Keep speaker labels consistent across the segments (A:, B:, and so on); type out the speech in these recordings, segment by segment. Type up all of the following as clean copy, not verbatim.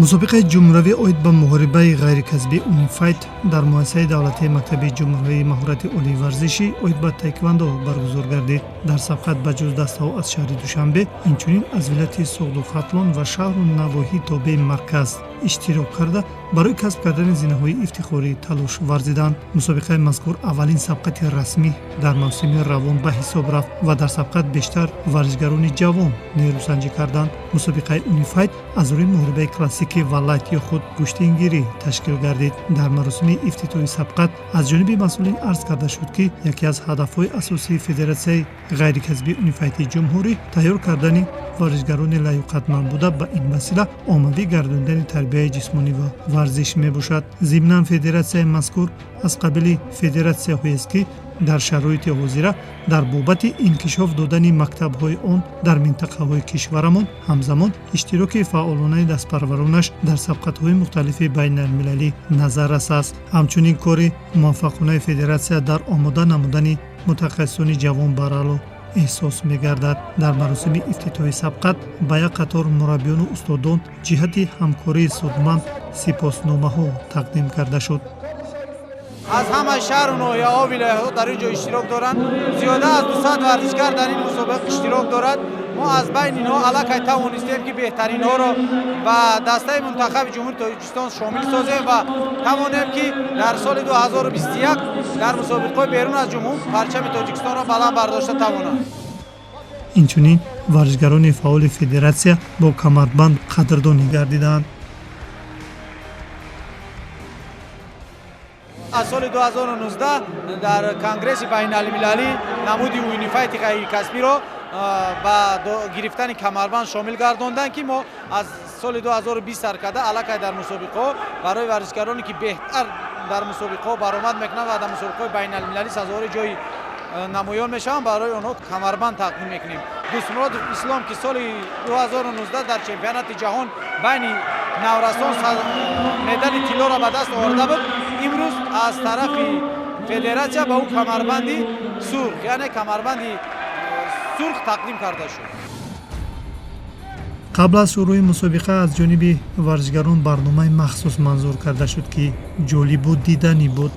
A: Мусобиқаи ҷумҳуравӣ оид ба муҳорибаи ғайрикасбии унифайт дар муассисаи давлатии мактаби ҷумҳуравии маҳорати олии варзишӣ оид ба таеквондо баргузор гардид. Дар сабқат ба ҷуз дастаҳо аз шаҳри Душанбе, инчунин аз вилояти Суғду Хатлон ва шаҳру навоҳии тобеи марказ иштирок карда, барои касб кардани зинаҳои ифтихорӣ талош варзиданд. Мусобиқаи мазкур аввалин сабқати расмӣ дар мавсими равон ба ҳисоб рафт ва дар сабқат бештар варзишгарони ҷавон нерӯсанҷӣ карданд. Мусобиқаи унифайт аз рӯи муҳорибаи классикӣ ва лайт ё худ гӯштингирӣ ташкил гардид. Дар маросими ифтитоҳи сабқат аз ҷониби масъулин арз карда шуд, ки яке аз ҳадафҳои асосии федератсияи ғайрикасбии унифайти ҷумҳурӣ тайёр кардани варзишгарони лаёқатманд буда, ба ин васила оммавӣ гардондани тарбияи ҷисмонӣ ва варзиш мебошад. Зимнан, федератсияи мазкур аз қабили федератсияҳоест, ки дар шароити ҳозира дар бобати инкишоф додани мактабҳои он дар минтақаҳои кишварамон, ҳамзамон иштироки фаъолонаи дастпарваронаш дар сабқатҳои мухталифи байналмилалӣ назаррас аст. Ҳамчунин кори муваффақонаи федератсия дар омода намудани мутахассисони ҷавон барало эҳсос мегардад. Дар маросими ифтитоҳи сабқат ба як қатор мураббиёну устодон ҷиҳати ҳамкории судманд сипосномаҳо тақдим карда шуд.
B: Аз ҳама шаҳру ноҳияҳо, вилоятҳо дар ин ҷо иштирок доранд. Зиёда аз 200 варзишгар дар ин мусобиқа иштирок дорад. Мо аз байни инҳо аллакай тавонистем, ки беҳтаринҳоро ба дастаи мунтахаби Ҷумҳурии Тоҷикистон шомил созем ва тавонем, ки дар соли 2021 дар мусобиқаҳои берун аз ҷумҳур парчами Тоҷикистонро баланд бардошта тавонанд.
A: Инчунин варзишгарони фаъоли федератсия бо камарбанд қадрдонӣ гардиданд.
B: Аз соли 2019 дар конгресси байналмилалӣ намуди унифайти ғайрикасбиро ба гирифтани камарбанд шомил гардонданд, ки мо аз соли 2020 сар карда аллакай дар мусобиқаҳо барои варзишгароне, ки беҳтар дар мусобиқаҳо баромад мекунанд ва дар мусобиқаҳои байналмилалӣ сазовори ҷои намоён мешаванд, барои онҳо камарбанд тақдим мекунем. Дӯстмуродов Ислом, ки соли 2019 дар чемпионати ҷаҳон байни наврасон медали тиллоро ба даст оварда буд, имрӯз аз тарафи федератсия ба ӯ камарбанди сурх, яъне камарбанди сурх тақдим карда шуд.
A: Қабл аз шурӯи мусобиқа аз ҷониби варзишгарон барномаи махсус манзур карда шуд, ки ҷолибу диданӣ буд.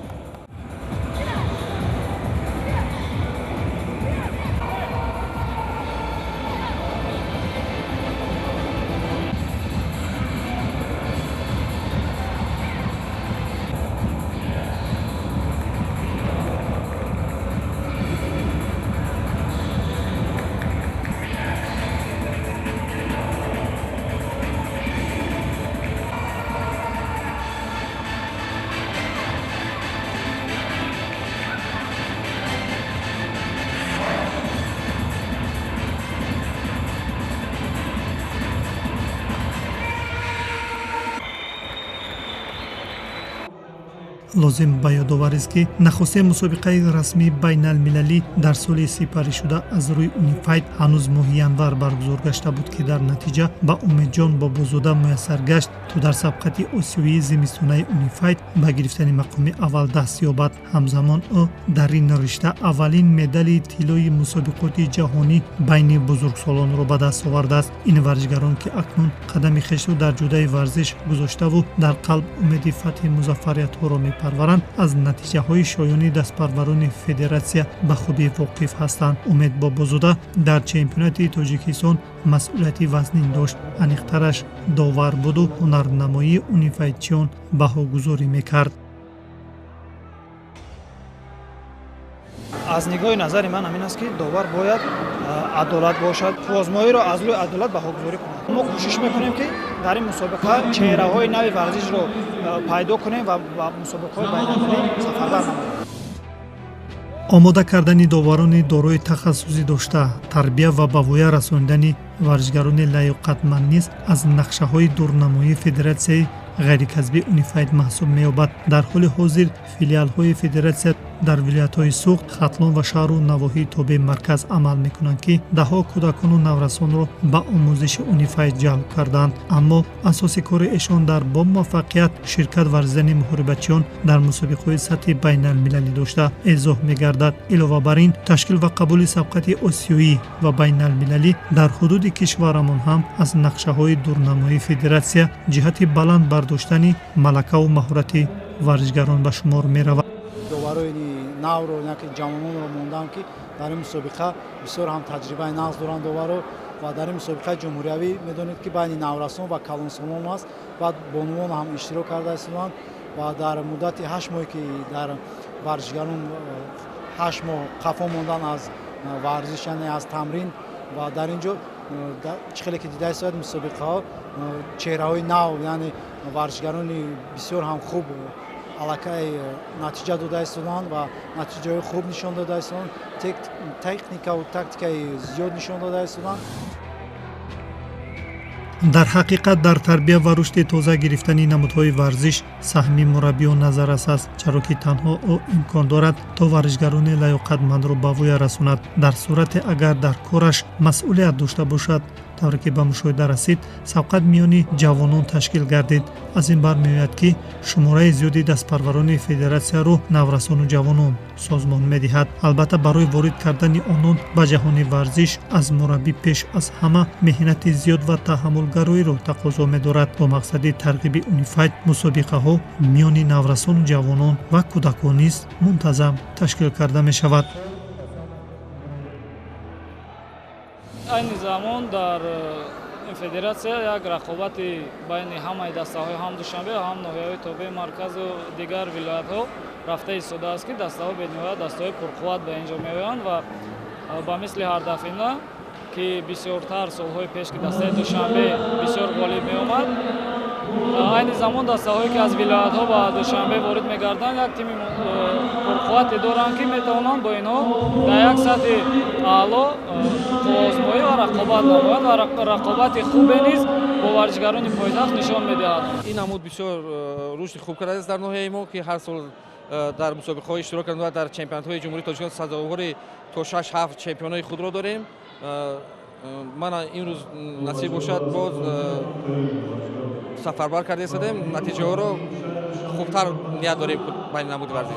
A: Лозим ба ёдоварист, ки нахустин мусобиқаи расмии байналмилалӣ дар соли сипаришуда аз рӯи унифайт ҳанӯз моҳи январ баргузор гашта буд, ки дар натиҷа ба Умедҷон Бобозода муяссар гашт, то дар сабқати осиёии зимистонаи унифайт ба гирифтани мақоми аввал даст ёбад. Ҳамзамон ӯ дар ин ришта аввалин медали тиллои мусобиқоти ҷаҳонӣ байни бузургсолонро ба даст овардааст. Ин варзишгарон, ки акнун қадами хешро дар ҷудаи варзиш гузоштаву дар қалб умеди фатҳи музаффариятҳоро мепарваранд, аз натиҷаҳои шоёни дастпарварони федератсия ба хубӣ воқиф ҳастанд. Умед Бобозода дар чемпионати Тоҷикистон масъулияти вазнин дошт, аниқтараш довар буду ҳунарнамоии унифайтчиён баҳогузорӣ мекард.
C: Аз нигоҳи назари ман ҳамин аст, ки довар бояд адолат бошад, озмоиро аз рӯи адолат баҳогузорӣ кунад. Мо кӯшиш мекунем, ки дар ин мусобиқа чеҳраҳои нави варзишро пайдо кунем ва ба мусобиқаҳои байналмилалӣ сафарбар намоем.
A: Омода кардани доварони дорои тахассусӣ дошта, тарбия ва ба воя расонидани варзишгарони лаёқатманд низ аз нақшаҳои дурнамоии федератсияи ғайрикасбии унифайт маҳсуб меёбад. Дар ҳоли ҳозир филиалҳои федератсия Дар вилоятҳои Суғд, Хатлон ва шаҳру навоҳии тобеи марказ амал мекунанд, ки даҳҳо кӯдакону наврасонро ба омӯзиши унифайт ҷалб карданд. Аммо асоси кори эшон дар бо муваффақият ширкат варзидани муҳорибачиён дар мусобиқаҳои сатҳи байналмилалӣ дошта эзоҳ мегардад. Илова бар ин, ташкил ва қабули сабқати осиёӣ ва байналмилалӣ дар ҳудуди кишварамон ҳам аз нақшаҳои дурнамои федератсия ҷиҳати баланд бардоштани малакаву маҳорати варзишгарон ба шумор меравад.
D: Доварои навро, яке ҷавононро мондам, ки дар ин мусобиқа бисёр ҳам таҷрибаи нағз доранд доваро. Ва дар ин мусобиқаи ҷумҳуриявӣ медонед, ки байни наврасон ва калонсолон аст ва бонувон ҳам иштирок карда истоданд. Ва дар муддати 8 моҳе, ки дар варзишгарон 8 моҳ қафо мондан аз варзиш, яъне аз тамрин, ва дар ин ҷо чӣ хеле ки дида истояд, мусобиқаҳо чеҳраҳои нав, яъне варзишгарони бисёр ҳам хуб аллакай натиҷа дода истоданд ва натиҷаҳои хуб нишон дода истоданд, техникаву тактикаи зиёд нишон дода истоданд.
A: Дар ҳақиқат, дар тарбия ва рушди тоза гирифтани намудҳои варзиш саҳми мураббиён назаррас аст, чаро ки танҳо ӯ имкон дорад, то варзишгарони лаёқатмандро ба воя расонад, дар сурате агар дар кораш масъулият дошта бошад. Тавре ки ба мушоҳида расид, сабқат миёни ҷавонон ташкил гардид. Аз ин бармеояд, ки шумораи зиёди дастпарварони федератсияро наврасону ҷавонон созмон медиҳад. Албатта, барои ворид кардани онон ба ҷаҳони варзиш аз мураббӣ пеш аз ҳама меҳнати зиёд ва таҳаммулгароиро тақозо медорад. Бо мақсади тарғиби унифайт мусобиқаҳо миёни наврасону ҷавонон ва кӯдакон низ мунтазам ташкил карда мешавад.
E: Айни замон дар ин федератсия як рақобати байни ҳамаи дастаҳои ҳам Душанбе, ҳам ноҳияҳои тобеи марказу дигар вилоятҳо рафта истодааст, ки дастаҳо бениҳоят дастаҳои пурқувват ба ин ҷо меоянд. Ва ба мисли ҳардафъина, ки бисёртар солҳои пеш, ки дастаи Душанбе бисёр ғолиб меомад, айни замон дастаҳое, ки аз вилоятҳо ба Душанбе ворид мегарданд, як тими пурқуввате доранд, ки метавонанд бо инҳо дар як сатҳи аъло қувваозмоӣ ва рақобат намоянд ва рақобати хубе низ бо варзишгарони пойтахт нишон медиҳад.
F: Ин намуд бисёр рушди хуб кардааст дар ноҳияи мо, ки ҳар сол дар мусобиқаҳо иштирок кардем ва дар чемпионатҳои Ҷумҳурии Тоҷикистон сазовори то шаш ҳафт чемпионҳои худро дорем. Мана, имрӯз насиб бошад, боз сафарбар карда истодем, натиҷаҳоро хубтар ният дорем байни намуди варзиш.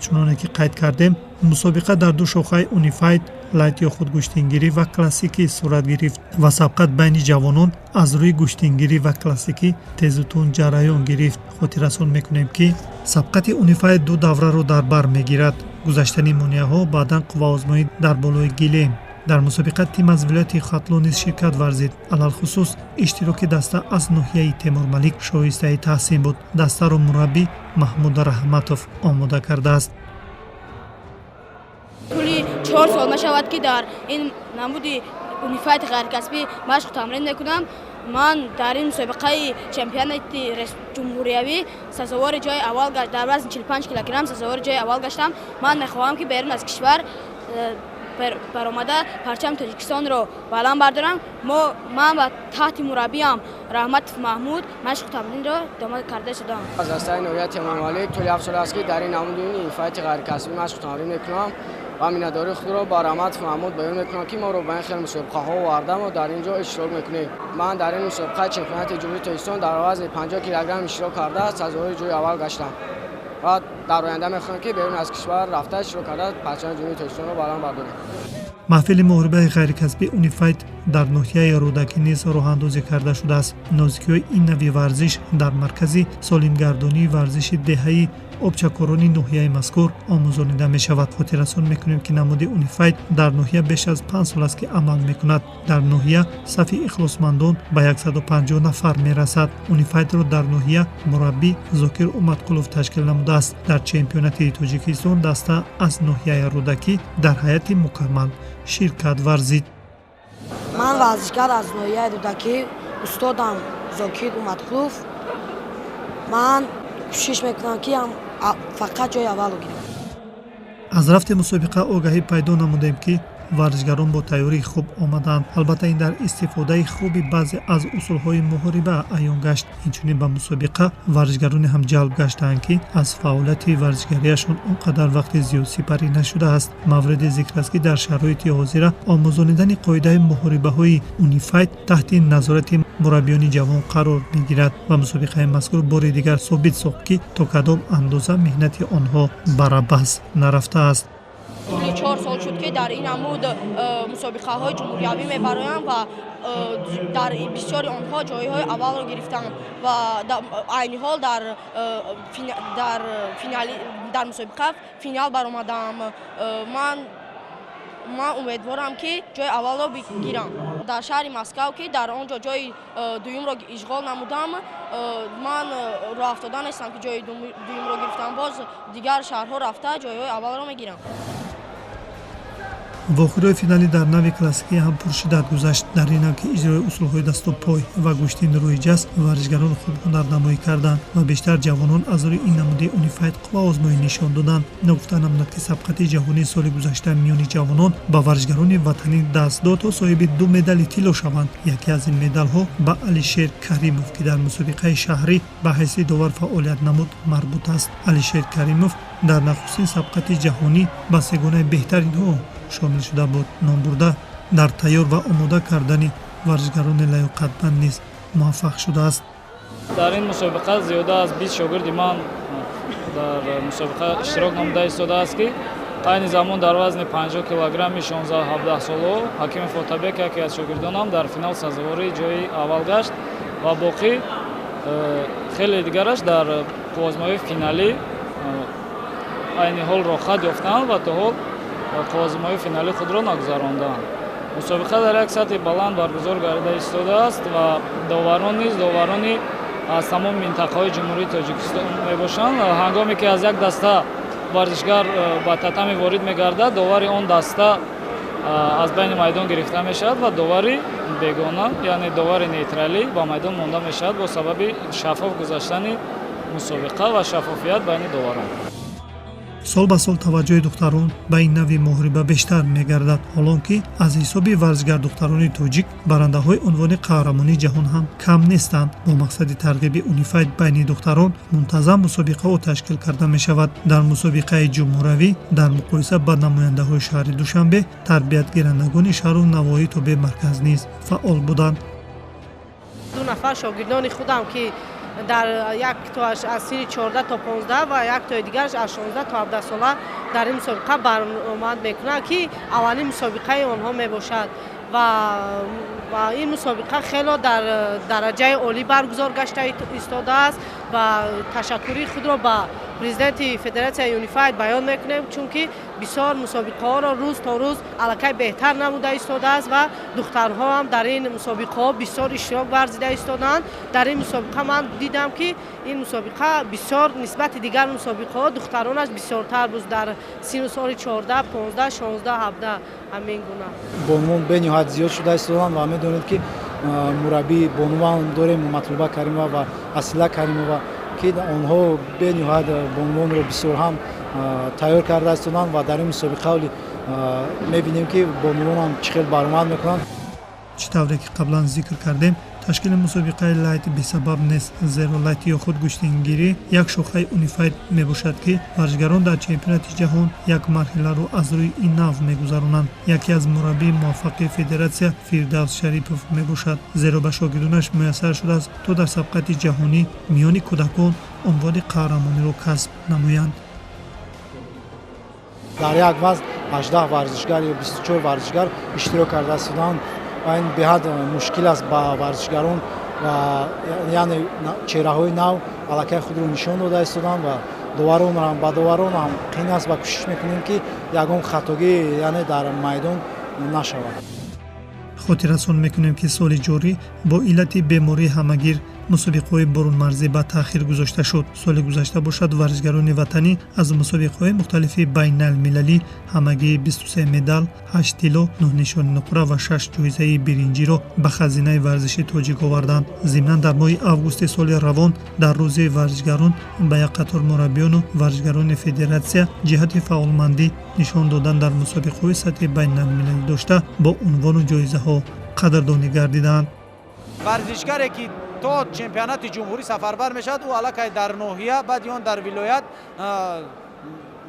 A: Чуноне ки қайд кардем, мусобиқа дар ду шохаи унифайт лайт ё худгӯштингирӣ ва классикӣ сурат гирифт ва сабқат байни ҷавонон аз рӯи гӯштингирӣ ва классикӣ тезу тунд ҷараён гирифт. Хотиррасон мекунем, ки сабқати унифайт ду давраро дар бар мегирад: гузаштани монеаҳо, баъдан қувваозмоӣ дар болои гилем. Дар мусобиқа тим аз вилояти Хатлон низ ширкат варзид. Алалхусус, иштироки даста аз ноҳияи Темурмалик шоистаи таҳсин буд. Дастаро мураббӣ Маҳмуд Раҳматов омода кардааст.
G: Тӯли 4 сол мешавад, ки дар ин намуди унифайти ғайрикасбӣ машқу тамрин мекунам. Ман дар ин мусобиқаи чемпионати ҷумҳуриявӣ сазовори ҷои аввал, дар вазни 45 килограмм сазовори ҷои аввал гаштам. Ман мехоҳам, ки берун аз кишвар баромада, парчами Тоҷикистонро баланд бардорам. Ман ба таҳти мураббиам Раҳматов Маҳмуд машқу тамринро идома карда шудам.
H: Аз дастаи ноҳияи Темурмалик тӯли 7 сол аст, ки дар ин намуди унифайти ғайрикасбӣ машқу тамрин мекунам ва миннатдории худро ба Раҳматов Маҳмуд баён мекунам, ки моро ба ин хел мусобиқаҳо оварда, мо дар ин ҷо иштирок мекунем. Ман дар ин мусобиқаи чемпионати Ҷумҳурии Тоҷикистон дар вазни 50 килограмм иштирок карда, сазовори ҷои аввал гаштам ва дар оянда мехоҳам, ки берун аз кишвар рафта, иштирок карда, парчами Ҷумҳурии Тоҷикистонро баланд бардорем.
A: Маҳфили муҳорибаи ғайрикасбӣ унифайт дар ноҳияи Рӯдакӣ низ роҳандозӣ карда шудааст. Нозикиҳои ин нави варзиш дар маркази солимгардонии варзиши деҳаи Обчакорони ноҳияи мазкур омӯзонида мешавад. Хотиррасон мекунем, ки намуди унифайт дар ноҳия беш аз 5 сол аст, ки амал мекунад. Дар ноҳия сафи ихлосмандон ба 150 нафар мерасад. Унифайтро дар ноҳия мураббӣ Зокир Умадқулов ташкил намудааст. Дар чемпионати Тоҷикистон даста аз ноҳияи Рӯдакӣ дар ҳайати мукаммал ширкат варзид.
I: Ман варзишгар аз ноҳияи Рӯдакӣ, устодам Зокир Умадқулов. Ман кӯшиш мекунам, ки фақат ҷои аввалро гирам.
A: Аз рафти мусобиқа огаҳӣ пайдо намудем, ки Варзишгарон бо тайёрии хуб омаданд. Албатта, ин дар истифодаи хуби баъзе аз усулҳои муҳориба аён гашт. Инчунин ба мусобиқа варзишгароне ҳам ҷалб гаштаанд, ки аз фаъолияти варзишгариашон он қадар вақти зиёд сипарӣ нашудааст. Мавриди зикр аст, ки дар шароити ҳозира омӯзонидани қоидаи муҳорибаҳои унифайт таҳти назорати мураббиёни ҷавон қарор мегирад ва мусобиқаи мазкур бори дигар собит сохт, ки то кадом андоза меҳнати онҳо барабас нарафтааст.
G: Тӯли 4 сол шуд, ки дар ин намуд мусобиқаҳои ҷумҳуриявӣ мебароям ва дар бисёри онҳо ҷойҳои аввалро гирифтам ва айни ҳол дар мусобиқа финал баромадам. Ман умедворам, ки ҷои аввалро бигирам. Дар шаҳри Москав, ки дар он ҷо ҷои дуюмро ишғол намудам, ман роҳафтода нестам, ки ҷои дуюмро гирифтам. Боз дигар шаҳрҳо рафта, ҷойҳои аввалро мегирам.
A: Вохӯриҳои финалӣ дар нави классикӣ ҳам пуршиддат гузашт. Дар ин нав, ки иҷрои усулҳои дасту пой ва гӯштин рӯи ҷаст, варзишгарон хуб ҳунарнамоӣ карданд ва бештар ҷавонон аз рӯи ин намуди унифайт қувваозмоӣ нишон доданд. Ногуфта намонад, ки сабқати ҷаҳонии соли гузашта миёни ҷавонон ба варзишгарони ватанӣ даст дод, то соҳиби 2 медали тилло шаванд. Яке аз ин медалҳо ба Алишер Каримов, ки дар мусобиқаи шаҳрӣ ба ҳайси довар фаъолият намуд, марбут аст. Алишер Каримов дар нахустин сабқати ҷаҳонӣ ба сегонаи беҳтаринҳо шомил шуда буд. Номбурда дар тайёр ва омода кардани варзишгарони лаёқатманд низ муваффақ шудааст.
E: Дар ин мусобиқа зиёда аз 20 шогирди ман дар мусобиқа иштирок намуда истодааст, ки айни замон дар вазни 50 килограмми 16-17 соло Ҳакими Фотабек, яке аз шогирдонам, дар финал сазовори ҷои аввал гашт ва боқӣ хеле дигараш дар қувваозмоии финалӣ айни ҳол роҳхат ёфтанд ва то ҳол қувваозмоии финалии худро нагузаронданд. Мусобиқа дар як сатҳи баланд баргузор гардида истодааст ва доварон низ доварони аз тамоми минтақаҳои Ҷумҳурии Тоҷикистон мебошанд. Ҳангоме ки аз як даста варзишгар ба татами ворид мегардад, довари он даста аз байни майдон гирифта мешавад ва довари бегона, яъне довари нейтралӣ, ба майдон монда мешавад бо сабаби шаффоф гузаштани мусобиқа ва шаффофият байни доварон.
A: Сол ба сол таваҷҷӯҳи духтарон ба ин нави муҳориба бештар мегардад, ҳолон ки аз ҳисоби варзишгардухтарони тоҷик барандаҳои унвони қаҳрамонии ҷаҳон ҳам кам нестанд. Бо мақсади тарғиби унифайт байни духтарон мунтазам мусобиқаҳо ташкил карда мешавад. Дар мусобиқаи ҷумҳуравӣ дар муқоиса ба намояндаҳои шаҳри Душанбе тарбиятгирандагони шаҳру навоҳии тобеи марказ низ фаъол буданд.
J: 2 нафар шогирдони худам, ки дар як тоаш аз синни 14 то 15 ва як тои дигараш аз 16 то 17 сола дар ин мусобиқа баромад мекунанд, ки аввалин мусобиқаи онҳо мебошад ва ин мусобиқа хело дар дараҷаи олӣ баргузор гашта истодааст ва ташаккури худро ба президенти Федератсияи Юнифайт баён мекунем, чунки бисёр мусобиқаҳоро рӯз то рӯз аллакай беҳтар намуда истодааст ва духтарҳо ҳам дар ин мусобиқаҳо бисёр иштирок варзида истодаанд. Дар ин мусобиқа ман дидам, ки ин мусобиқа бисёр нисбати дигар мусобиқаҳо духтаронаш бисёртар буд дар синну соли 14, 15, 16, 17 ҳамин гуна.
D: Бонувон бениҳоят зиёд шуда истоданд ва медонед, ки мураббии бонувон дорем Матлуба Каримова ва Асила Каримова, ки онҳо бениҳоят бонувонро бисёр ҳам тайёр карда истоданд ва дар ин мусобиқа мебинем, ки бонувонам чӣ хел баромад мекунанд.
A: Чӣ тавре ки қаблан зикр кардем, ташкили мусобиқаи лайт бесабаб нест, зеро лайт ё худ гӯштингирӣ як шохаи унифайт мебошад, ки варзишгарон дар чемпионати ҷаҳон як марҳиларо аз рӯи ин нав мегузаронанд. Яке аз мураббии муваффақи федератсия Фирдавс Шарипов мебошад, зеро ба шогирдонаш муяссар шудааст, то дар сабқати ҷаҳонӣ миёни кӯдакон унвони қаҳрамониро касб намоянд.
D: Дар як вазн 18 варзишгар ё 24 варзишгар иштирок карда истоданд ва ин беҳад мушкил аст ба варзишгарон ва яъне чеҳраҳои нав аллакай худро нишон дода истоданд ва доваронам ба доваронам қин аст ва кӯшиш мекунем, ки ягон хатогӣ яъне дар майдон нашавад.
A: Хотиррасон мекунем, ки соли ҷорӣ бо иллати бемории ҳамагир Мусобиқаҳои бурунмарзӣ ба таъхир гузошта шуд. Соли гузашта бошад, варзишгарони ватанӣ аз мусобиқаҳои мухталифи байналмилалӣ ҳамагӣ 23 медал, 8 тилло, 9 нишони нуқра ва 6 ҷоизаи биринҷиро ба хазинаи варзиши тоҷик оварданд. Зимнан, дар моҳи августи соли равон дар рӯзи варзишгарон ба як қатор мураббиёну варзишгарони федератсия ҷиҳати фаъолмандӣ нишон додан дар мусобиқаҳои сатҳи байналмилалӣ дошта бо унвону ҷоизаҳо қадрдонӣ гардиданд.
B: Варзишгаре ки то чемпионати ҷумҳурӣ сафарбар мешавад, ӯ аллакай дар ноҳия, баъди он дар вилоят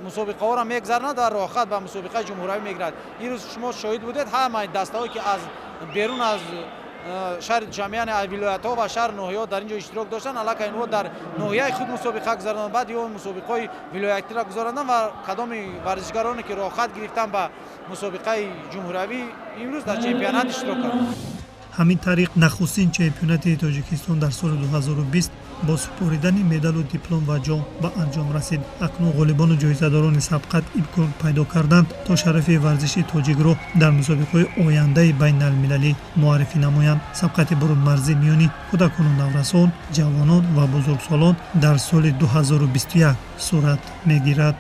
B: мусобиқаҳоро мегзаронад ва роҳхат ба мусобиқаи ҷумҳуравӣ мегирад. Имрӯз шумо шоҳид будед, ҳамаи дастаҳое ки аз берун аз шаҳри Душанбе, яъне аз вилоятҳо ва шаҳр ноҳияҳо дар ин ҷо иштирок доштанд, аллакай инҳо дар ноҳияи худ мусобиқа гузаронанд, баъди он мусобиқаҳои вилоятиро гузаронанд ва кадоми варзишгароне ки роҳхат гирифтанд ба мусобиқаи ҷумҳуравӣ, имрӯз дар чемпионат иштирок карданд.
A: Ҳамин тариқ, нахустин чемпионати Тоҷикистон дар соли 2020 бо супоридани медалу диплом ва ҷом ба анҷом расид. Акнун ғолибону ҷоизадорони сабқат имкон пайдо карданд, то шарафи варзиши тоҷикро дар мусобиқаҳои ояндаи байналмилалӣ муаррифӣ намоянд. Сабқати бурунмарзӣ миёни кӯдакону наврасон, ҷавонон ва бузургсолон дар соли 2021 сурат мегирад.